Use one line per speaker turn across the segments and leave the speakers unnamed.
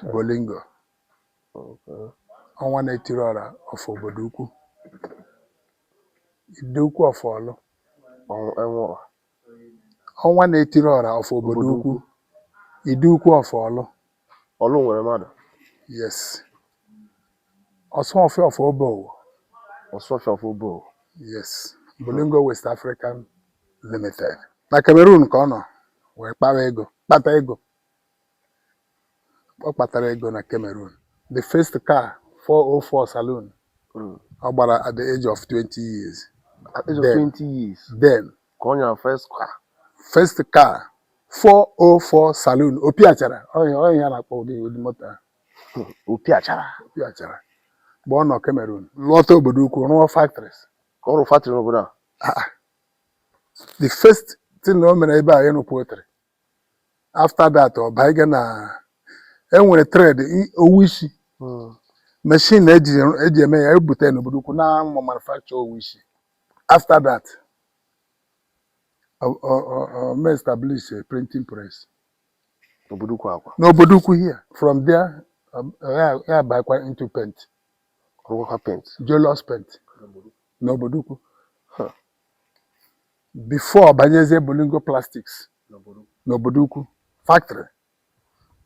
Bolingo. Ọnwa na-etiri ọra of obodo ukwu, Ide ukwu of Ọlụ.
Enwụrụ.
Ọnwa na-etiri ọra of obodo
Obodo
ukwu, Ide ukwu of Ọlụ.
Ọlụ nwere mmadụ.
Yes, Ọsụọfịa of Obowo.
Ọsụọfịa of Obowo.
Yes, Bolingo West African Limited na Cameroon ka ọ nọ wee kpawa ego, kpata ego. Ọ kpatara ego na Cameroon. The first car, 404 saloon, ọ gbara at the age of 20 years.
At age of
Then.
20 years
Then.
Ka ọ nyara first car.
First car, 404 saloon, opi achara. Ọhịa na-akpọ ụdị moto ahụ.
Opi achara.
Opi achara. Mgbe ọ nọ Cameroon, lọta obodo ukwu, rụọ factories.
Ka ọ rụ factory n'obodo a.
The first thing o mere ebe a, ịrụ poultry. After that, ọ banye na enwere trade owu isi. Machine eji eme ya ebute n'obodo ukwu na manufacture owu isi. After that, ọ mee establish a printing press.
N'obodo ukwu akwa.
N'obodo ukwu here. From there, ya bakwa into paint.
Rụkwakwa paint.
Jealous paint n'obodo ukwu before banyezie Bolingo Plastics n'obodo ukwu factory,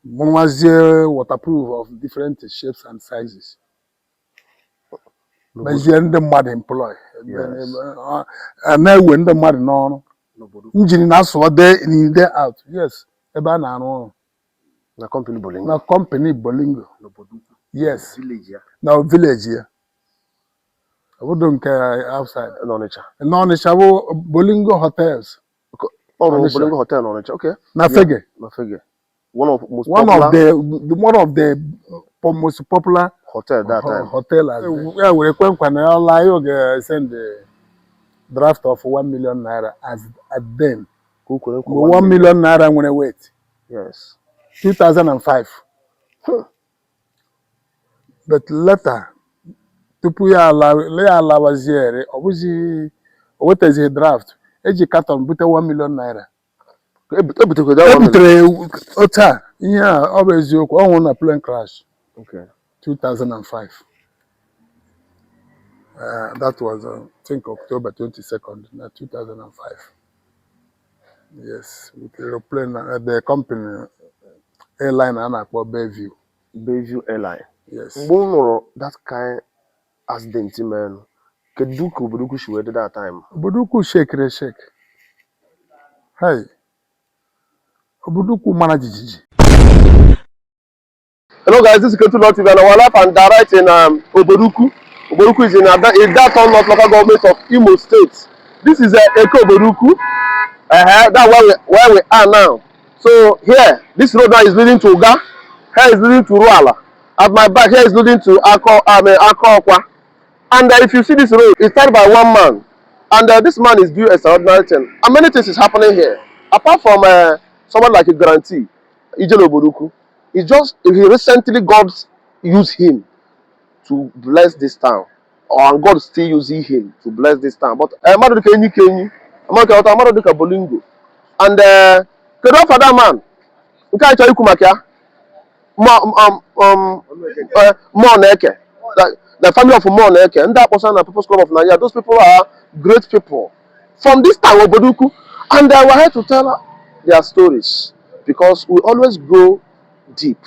mụnwazie waterproof of different shapes and sizes, mezie ndị mmadụ employ. A na-ewe ndị mmadụ n'ọrụ, engine na-asụwa day in, day out. Yes, ebe a na-arụ ọrụ.
Na company Bolingo.
Na company Bolingo, yes.
Village ya.
Na village ya, obodo nke outside.
N'Ọnịcha.
N'Ọnịcha bụ Bolingo Hotels.
Ọ rụrụ
Ọnịcha.
Bolingo Hotel n'Ọnịcha, okay.
Na Fege.
Na Fege, one of most
One
popular
of the one of the most popular
hotel that time.
Hotel. Ya were kwe nkwa na ya ọla ya oge send the draft of ₦1 million as at then.
Ka o kwere nkwa.
Mgbe ₦1 million nwere weight. 2005. But later, tupu ya ala ya alawaziere, ọ bụzi o wetazighị draft, eji carton bute ₦1 million.
Ebutekwa that
E
1 million.
butere otu a. Ihe a ọ bụ eziokwu, ọ nwụrụ na plane crash. 2005. That was, I think, October 22nd, na 2005. Yes, with aeroplane, the company airline a na-akpọ Bayview.
Bayview Airline.
Yes.
Mgbe m nụrụ that kind accident merenụ, kedu ka obodo ukwu si wee dị that time?
Obodo ukwu shekiri eshek. Hey, obodo ukwu mara jijiji.
Hello guys, this is Ketu Law TV and we're live and direct in Oboruku. Oboruku is in Ideato North Local Government of Imo State. This is Eke Oboruku. That's where we are now. So here, this road now is leading to Uga. Here is leading to Urualla. At my back here is leading to Ako, Ako Okwa. And if you see this road, it's started by one man. And this man is doing extraordinary thing. And many things is happening here. Apart from someone like a guarantee, Ijele Oboruku, he just he recently, God used him to bless this town. Or and God still using him to bless this town. But mmadụ dịka enyi ka enyi, mmadụ ka ọta, mmadụ dịka Bolingo. And kedu afa that man? Nke anyị chọrọ ikwu maka ya? Mmụọ na-eke. The family of Mmụọ na-eke, ndị akpọsa na People's Club of Nigeria, those people are great people from this town, Obodoukwu, and they were here to tell their stories because we always go deep,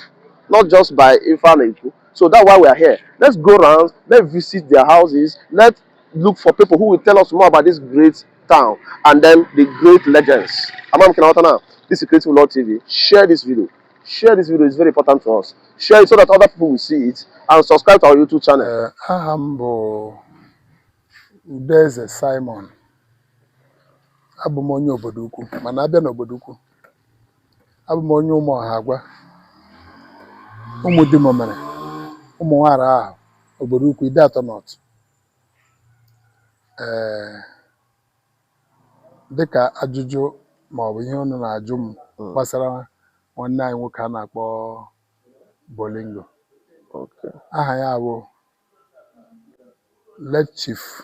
not just by ife a na-ekwu. So that's why we are here. Let's go round, let's visit their houses, let's look for people who will tell us more about this great town and then the great legends. Amam Kinawata now. This is Creative Lord TV. Share this video. Share this video, it's very important to us. Share it so that other people will see it and subscribe to our YouTube channel.
Ee, aha m bụ Udeze Simon. Abụ m onye obodo ukwu, mana abịa n'obodo ukwu, abụ m onye ụmụ ọha agwa ụmụ di m mere ụmụ nwanyị ahụ, obodo ukwu, Ideato North. Ee, dịka ajụjụ maọbụ ihe unu na-ajụ m gbasara nwanne anyị nwoke a na-akpọ Bolingo, aha ya bụ late Chief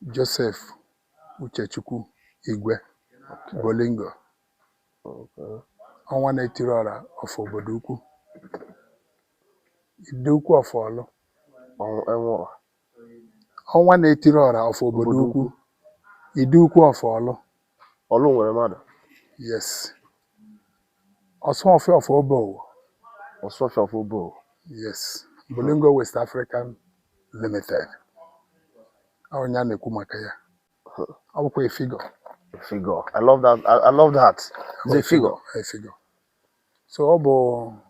Joseph Uchechukwu Igwe Bolingo. Ọnwa na-etiri ọra of obodo ukwu. Ide Ukwu of Ọlụ.
Enwụrụ.
Ọnwa na-etiri ọra of obodo
Obodo
ukwu. Ide Ukwu of Ọlụ.
Ọlụ nwere mmadụ.
Yes. Ọsụọfịa of Obowo.
Ọsụọfịa of Obowo.
Yes. Bolingo West African Limited. Ọ onye a na-ekwu maka ya. Ọ bụkwa a figure.
A figure. I love that. I love that. It's a figure.
A figure. So ọ bụ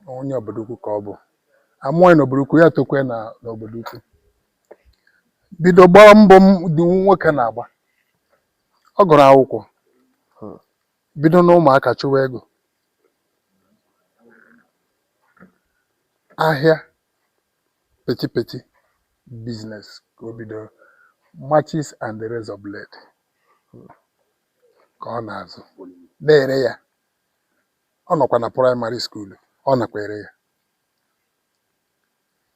onye obodo ukwu ka ọ bụ. Amụọ ya n'obodo ukwu, ya tokwe na n'obodo ukwu. Bido gbaa mbọ dị nwoke na-agba. Ọ gụrụ akwụkwọ. Bido n'ụmụaka chụwa ego. Ahịa petty petty business ka o bidoro, matches and the razor blade ka ọ na-azụ na-ere ya. Ọ nọkwa na primary school, ọ nakwa ere ya.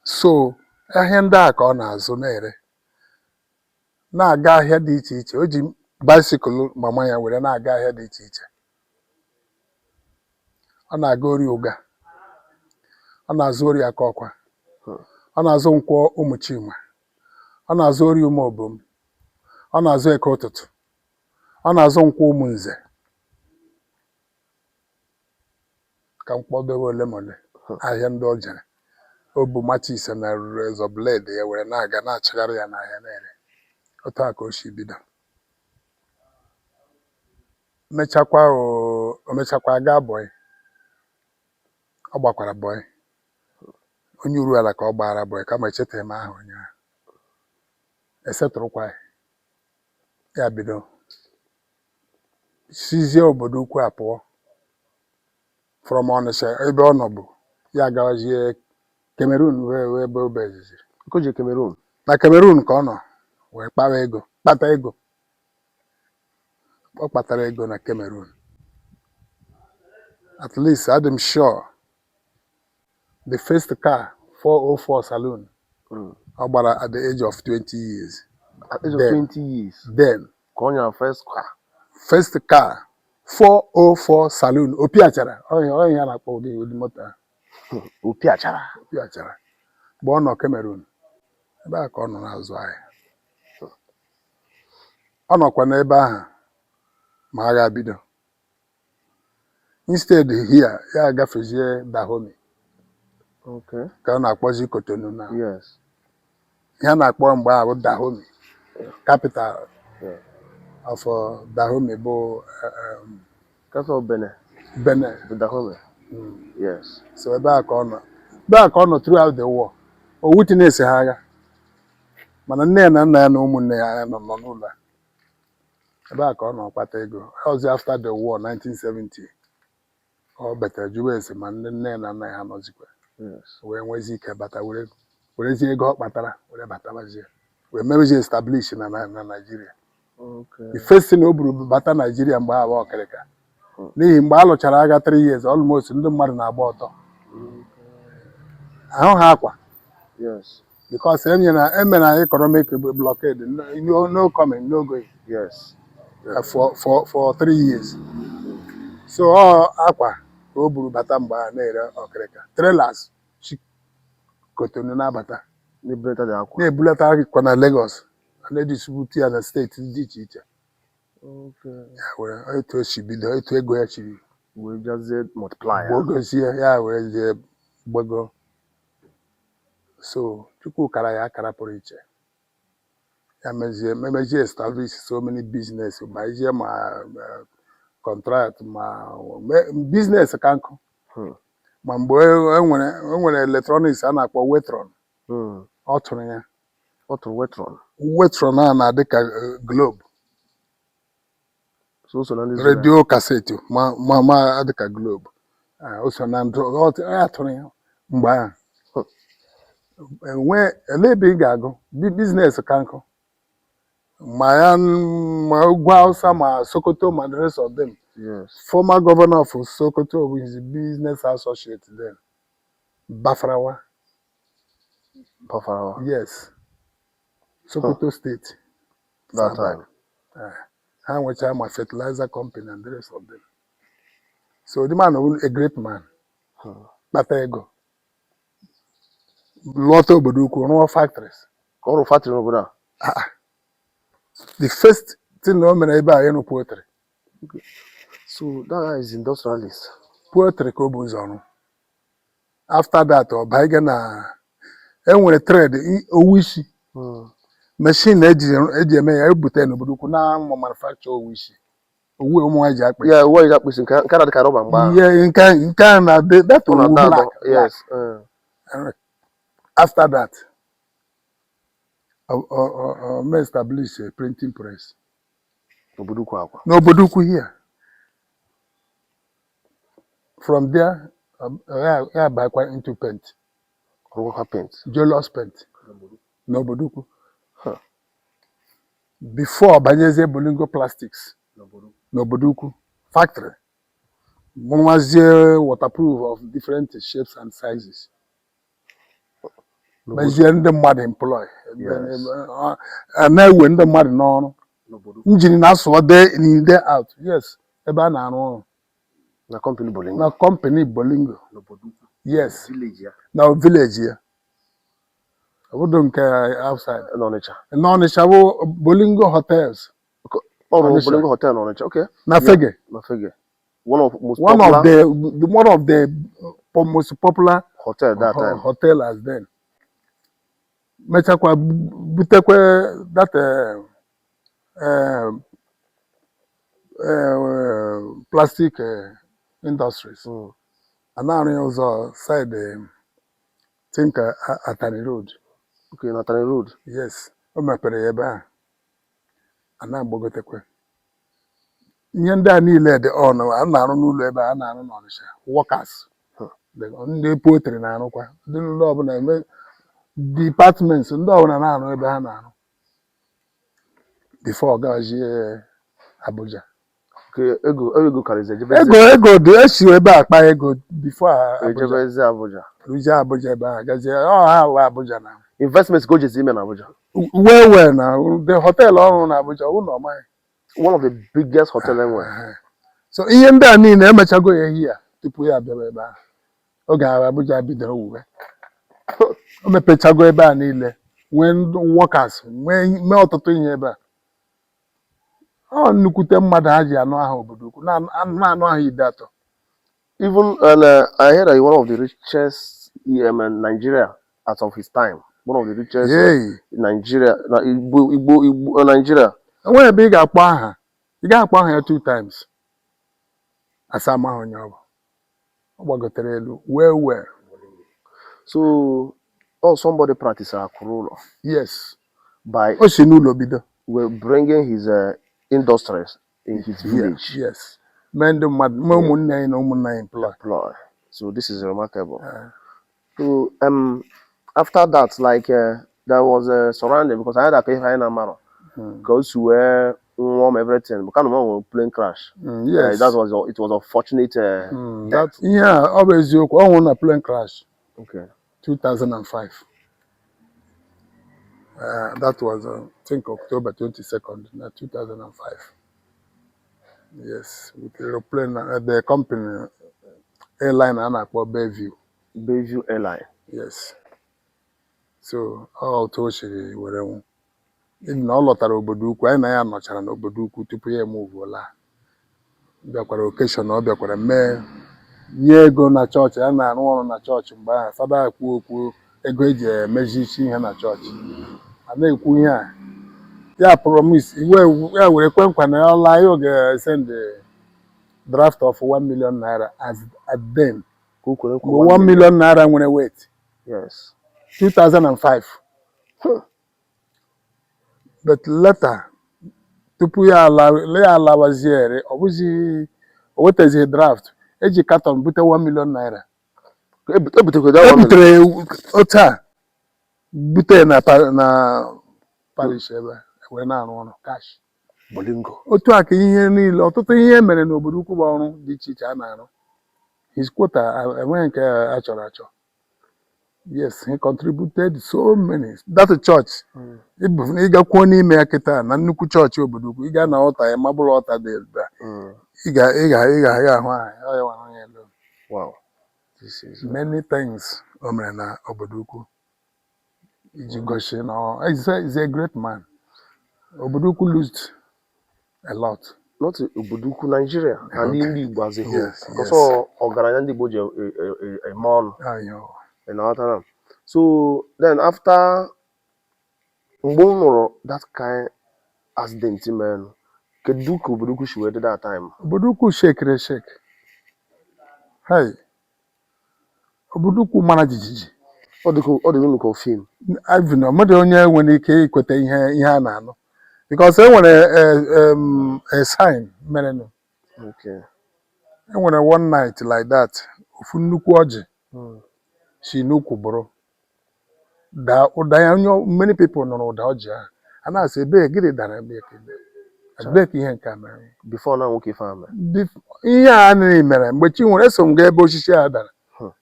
So ahịa ndị a ka ọ na-azụ na-ere, na-aga ahịa dị iche iche. O ji bicycle mama ya were na-aga ahịa dị iche iche. Ọ na-aga Orie Ụga, ọ na-azụ Orie Akọkwa, ọ na-azụ Nkwọ Ụmụchima, ọ na-azụ Orie Ụmụobom, ọ na-azụ Eke Ụtụtụ, ọ na-azụ Nkwọ Ụmụnze. Ka m kpọdobe ole ma ole ahịa ndị o jere. O bu matches na razor blade ya were na-aga, na-achịgharị ya n'ahịa na-ere. Otu a ka o si bido. Mechakwa o mechakwa gaa bọị. Ọ gbakwara bọị. Onye Uruala ka ọ gbara bọị, kama echetaghị m aha onye ahụ. Esetụrụkwa ya. Ya bido sizie obodo ukwu a pụọ from Ọnịsha ebe ọ nọbụ, ya gawazie Cameroon wee ebe o beziziri.
Nke o ji Cameroon.
Na Cameroon ka ọ nọ wee kpawa ego, kpata ego. Ọ kpatara ego na Cameroon. At least adị m sure the first car, 404 saloon, ọ gbara at the age of 20 years.
At age of
Then.
20 years.
Then.
Ka ọ nyara first car.
First car, 404 saloon, opi achara. Ọhịa a na-akpọ ụdị moto ahụ.
Opi achara.
Opi achara. Mgbe ọ nọ Cameroon, ebe a ka ọ nọ na-azụ ahịa. Ọ nọkwa n'ebe ahụ ma agha bido. Instead here, ya agafezie Dahomey ka ọ na-akpọzi Cotonou na ihe a na-akpọ mgbe ahụ bụ Dahomey. Capital of Dahomey bụ
Capital of Benin.
Benin.
The Dahomey. Yes.
So ebe a ka ọ nọ, ebe a ka ọ nọ throughout the war. O witness ha agha, mana nne ya na nna ya na ụmụnne ya nọ n'ụlọ a. Ebe a ka ọ nọ kpata ego. Ọzọ after the war, 1970, ọ betere jụwa ese ma ndị nne ya na nna ya nọzikwa, wee nwezi ike bata, were werezie ego ọ kpatara were batabazie, wee mebezie establish na Nigeria. The first thing o buru bata Nigeria mgbe ahụ bụ ọkịrịka, n'ihi mgbe a lụchara agha 3 years almost, ndị mmadụ na-agba ọtọ ahụ ha akwa because emere anyị economic blockade, no, no coming, no going for 3 years. So ọ akwa ka o buru bata mgbe a na-ere ọkịrịka, trailers si Cotonou na-abata.
Na-ebulata dị akwa.
Na-ebulata akwa na Lagos, na-edistribute ya na steeti dị iche iche. Ya were etu o si bido, etu ego ya chiri
Wee bịazie multiply ya.
Gbogozie ya, were jee gbago. So Chukwu kara ya akara pụrụ iche. Ya mezie memezie establish so many business, ma ije ma contract, ma business ka nkụ. Ma mgbe e nwere electronics a na-akpọ Wetron, ọ tụrụ ya.
Ọ tụrụ Wetron.
Wetron a na-adị ka globe.
So o so na ndị zụrụ ya.
Radio cassette ma adị ka globe. Ah, o so na ndụ ya tụrụ ya mgbe ahụ. Enwe ele ebe ị ga-agụ business ka nkụ, ma ya ma ugwu Hausa, ma Sokoto, ma the rest of them. Former governor of Sokoto was his business associate then, Bafarawa.
Bafarawa.
Yes, Sokoto State.
That time.
Eh, ha nwechaa ma fertilizer company and the rest of them. So the man was a great man. Kpata ego. Lọta obodo ukwu, rụọ factories.
Ka ọ rụrụ factory n'obodo a?
Ah, the first thing o mere ebe a, ịrụ poultry.
So that guy is industrialist.
Poultry ka o bụ ụzọ rụ. After that, ọ banye na enwere trade owu isi. Machine eji eme ya ebute n'obodo ukwu na manufacture owu isi, owu ụmụ nwaanyị ji akpa.
Yeah, uwe ji akpụ isi nke na-adị ka rọba mgbe ahụ.
Ihe nke a na that
Ọ
owu
na-adọ adọ.
black.
Yes.
After that, ọ mee establish a printing press.
Obodo ukwu akwa.
N'obodo ukwu here. From there, ya bakwa into paint.
Rụkwakwa paint.
Jealous paint n'obodo ukwu.
Huh.
Before banyezie Bolingo Plastics n'obodo ukwu factory, mụnwazie waterproof of different shapes and sizes, mezie ndị mmadụ employ. A na-ewe ndị mmadụ n'ọrụ, engine na-asụwa day in, day out. Yes, ebe a na-arụ ọrụ.
Na company Bolingo.
Na company Bolingo, yes, na village ya, obodo nke outside.
N'Ọnịcha.
N'Ọnịcha bụ Bolingo Hotels.
Ọ rụrụ
Ọnịcha.
Bolingo Hotel n'Ọnịcha. Okay.
Na Fege.
Na Fege. One of most
One
popular
of the one of the most popular
hotel that time.
Hotel as then. Mechakwa butekwe that plastic industries. A na-arụ ya ụzọ side, think Atani Road.
Okay, na Atani Road.
Yes, o mepere ya ebe a, a na-agbagotekwe ihe ndị a niile dị on a na-arụ n'ụlọ ebe a na-arụ n'Ọnịsha. Workers, ndị poultry na-arụkwa, ndị ndị ọbụla eme departments, ndị ọbụla na-arụ ebe ha na-arụ before gazie Abuja.
Okay, ego karịzị ejebe.
Ego dị, esi ebe a kpa ego before Abuja.
Ejebezi Abuja.
Ruje Abuja ebe a, gazie ọ ha wa Abuja na
Investment ka o jezi ime na Abuja.
Well na the hotel ọrụ na Abuja, ọ bụrụ na ọ maghị.
One of the biggest hotel enwere.
So ihe ndị a niile emechago ya ehi ya tupu ya abịawa ebe ahụ. Oge ahụ Abuja bidoro wuwe, o mepechago ebe a niile, nwee ndị workers, nwee mee ọtụtụ ihe ebe a. Ọ nnukwute mmadụ ha ji anụ aha obodo ukwu na-anụ aha Ideato.
Even and I heard that he's one of the richest in Nigeria as of his time. One of the richest
Hey.
in Nigeria, na Igbo Nigeria.
Enweghị ebe ị ga-akpọ aha, ị ga-akpọ aha ya two times asa amaghị onye ọ bụ. Ọ gbagotere elu well well.
So, oh, somebody practice akụrụ
Yes.
by
O si n'ụlọ bido.
We're bringing his industries in his village.
Yes, mee ndị mmadụ, mee ụmụnne anyị na ụmụnna anyị employ.
Employ. So this is remarkable. So after that, like there was a surrounding because I had a ihe anyị na-amarọ ka o si wee nwụọ ma everything, but kind of nwere plane crash.
Yes.
That was it was unfortunate.
Ihe a ọ bụ eziokwu, ọ nwụrụ na plane crash. 2005. That was, I think, October 22nd, na 2005. Yes, with the aeroplane, the company airline a na-akpọ Bayview.
Bayview Airline.
Yes. So ọ otu o siri were nwụ. N'ihi na ọ lọtara obodo ukwu, anyị na ya nọchara n'obodo ukwu tupu ya emuvuola. Bịakwara occasion, ọ bịakwara mee nye ego na chọọchị a na-arụ ọrụ na chọọchị mgbe ahụ. Fada ekwu okwu ego eji emezi isi ihe na chọọchị, a na-ekwu ihe a ya promise iwe ya were kwe nkwa na ya laa, ya ga-send draft of 1 million naira as at then.
Ka o kwere nkwa.
Mgbe 1 million naira nwere weight. 2005. But later, tupu ya ala ya alawaziere, ọ bụzi o wetazighị draft, eji carton bute 1 million naira.
Ebutekwa that
E
1 million.
butere otu a, bute ya na parish ebe a, wee na-arụ ọrụ cash.
Bolingo.
Otu a ka ihe niile, ọtụtụ ihe mere n'obodo ukwu bụ ọrụ dị iche iche a na-arụ. His quota enweghị nke a chọrọ achọ. Yes, he contributed so many. That church, ịgakwuo n'ime ya kịta na nnukwu chọọchị obodo ukwu, ị gaa na ọta ya, mabụrụ ọta dị ebe a, ị ga-ahụ aha ya, ọ ya nwere onye elu.
Wow. This is
Many things o mere na obodo ukwu. Iji gosi na is a great man. Obodo ukwu lost a lot.
Not obodo ukwu, Nigeria and ndị Igbo as a whole. Because ọ ọgaranya ndị Igbo ji eme ọnụ.
Ayo.
Ị na-aghọta na? So then after mgbe m nụrụ that kind accident merenụ, kedu ka obodo ukwu si wee dị that time?
Obodo ukwu shekiri eshek. Hey, obodo ukwu mara jijiji.
Ọ dị unu ka film.
Even ọmụdị onye nwere ike ikweta ihe a na-anụ, because e nwere a sign merenụ. E nwere one night like that, ofu nnukwu ọjị si n'ukwu bụrụ daa. Ụda ya, onye many people nụrụ ụda ọjị ahụ, a na-asị, "Ebee gịnị dara? Ebee ka ihe nke a mere?"
Before na nwoke ife a mere?
Ihe a anaghị mere mgbe chi nwere eso m gaa ebe osisi a dara,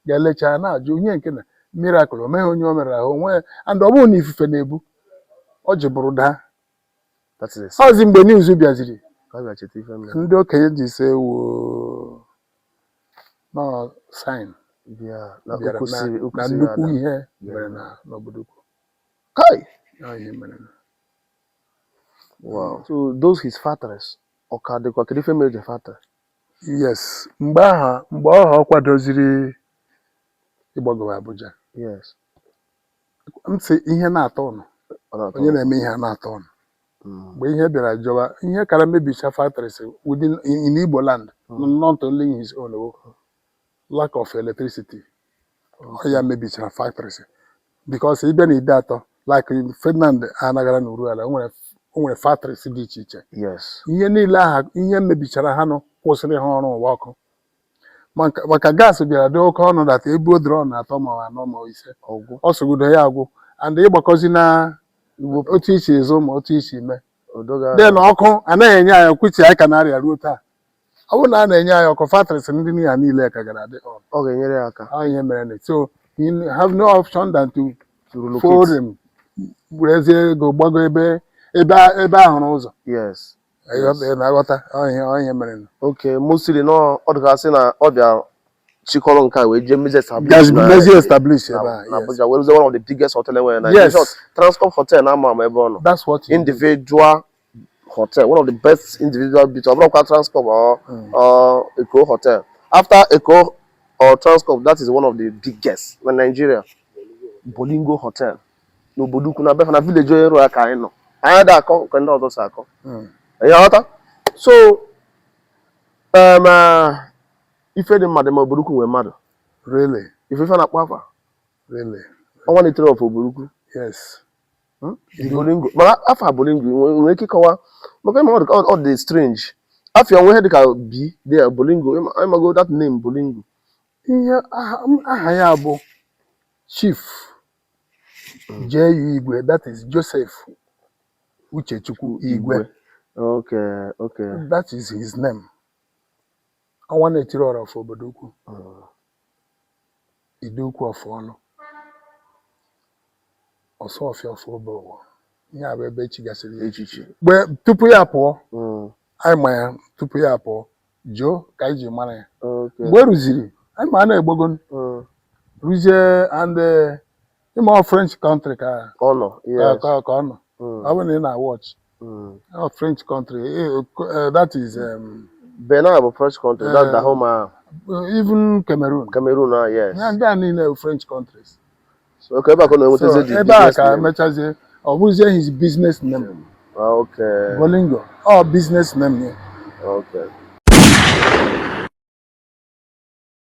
ga-elecha na-ajụ ihe nke na miracle o meghị onye o mere ahụ onwe, and ọ bụrụ na ifufe na-ebu ọjị bụrụ daa.
That is a sign.
Ọzi mgbe news bịaziri,
Ka a bịa cheta ife mere.
Ndị okenye ji sị wuo nọ sign
bịa na
bịara
okwu
na
siri okwu
na
siri
nnukwu
ada.
Ihe mere na n'obodo ukwu.
Kai!
Ọ ihe mere.
Wow. So those his factories, ọ ka dịkwa? Kedu ife mere the factory?
Yes, mgbe ahụ, mgbe ọha ọ kwadoziri ịgbagowe Abuja, m sị ihe na-atọ ụnụ.
Ọ na-atọ
Onye
ụtọ.
na-eme ihe a na-atọ ụnụ. Mgbe ihe bịara jọba, ihe kara mebicha factories within in Igbo land, not only his own, o, lack of electricity. Ọ ya mebichara factories, because ịbịa na Ideato, like Ferdinand Anagara na Uruala, o nwere factories dị iche iche. Ihe niile aha ihe mebichara ha nụ kwụsịrị ha ọrụ ụwa ọkụ. Maka gas bịara dị oke ọnụ that ebuo drum atọ ma ọ anọ ma ọ ise,
Ọgwụ.
Ọ sogodo ya agwụ, and ịgbakọzi na otu isi ezo ma otu isi mee.
Odoga.
Then ọkụ anaghị enye anyị ọkụ anyị ka na-arịa ruo taa. Ọ bụrụ na a na-enye anyị ọkụ, factories ndị niile niile ka gara adị on.
Ọ ga-enyere ya aka.
Ọ ihe mere na so you have no option than to
to relocate.
Fold him, werezie ego gbago ebe a hụrụ ụzọ. Ị na-aghọta? Ọ ihe mere.
Okay, mostly nọ ọ dịgasị na ọ bịa chịkọrọ nke a wee jee mezie establish
Gas mezie establish ebe a.
na Abuja, wee rụzie one of the biggest hotel enwere na In short, Transcorp Hotel na ama ama ebe ọ nọ.
That's what he did.
Individual hotel, one of the best individual beach. Ọ bụrụkwa Transcorp or Eko Hotel. After Eko or Transcorp, that is one of the biggest na Nigeria. Bolingo Hotel n'obodo ukwu na befa na village onye rụ ka anyị nọ, anyị ada akọ nke ndị ọzọ si akọ. Ị ghọta? So ife dị mma dị ma obodo ukwu nwere mmadụ.
Really?
Ife na-akpọ afa.
Really?
Ọnwa na-etere of obodo ukwu.
Yes.
Bolingo, mana afa Bolingo nwere ike ịkọwa maka ịma ọ dị strange afia onwe ihe dịka B there, Bolingo. Ịmago that name Bolingo?
Ihe aha ya bụ Chief J.U. Igwe, that is Joseph Uchechukwu Igwe. That is his name. Ọnwa na-etiri ọra of obodo ukwu, Ide ukwu of Ọlụ, Ọsụọfịa of Obowo. Ihe a bụ ebe echigasịrị ya
echichi.
Mgbe tupu ya pụọ, anyị ma ya tupu ya pụọ, Joe ka anyị ji mara ya. Mgbe e rụziri, anyị ma a na-egbogo rụzie, and ịma ọ French country ka
ọ nọ.
ka ka ọ nọ. Ọ bụrụ na ị na-watch, ọ French country, that is
Benin bụ French country, that Dahomey.
Even Cameroon.
Cameroon, ah, yes.
Ya ndị a niile bụ French countries.
So okay, ebe a ka ọ
So
na-enwetazi the
ebe a
business
ka
name.
emechazie ọ bụzie his business name.
Ah, okay.
Bolingo ọ business name ya.
Okay.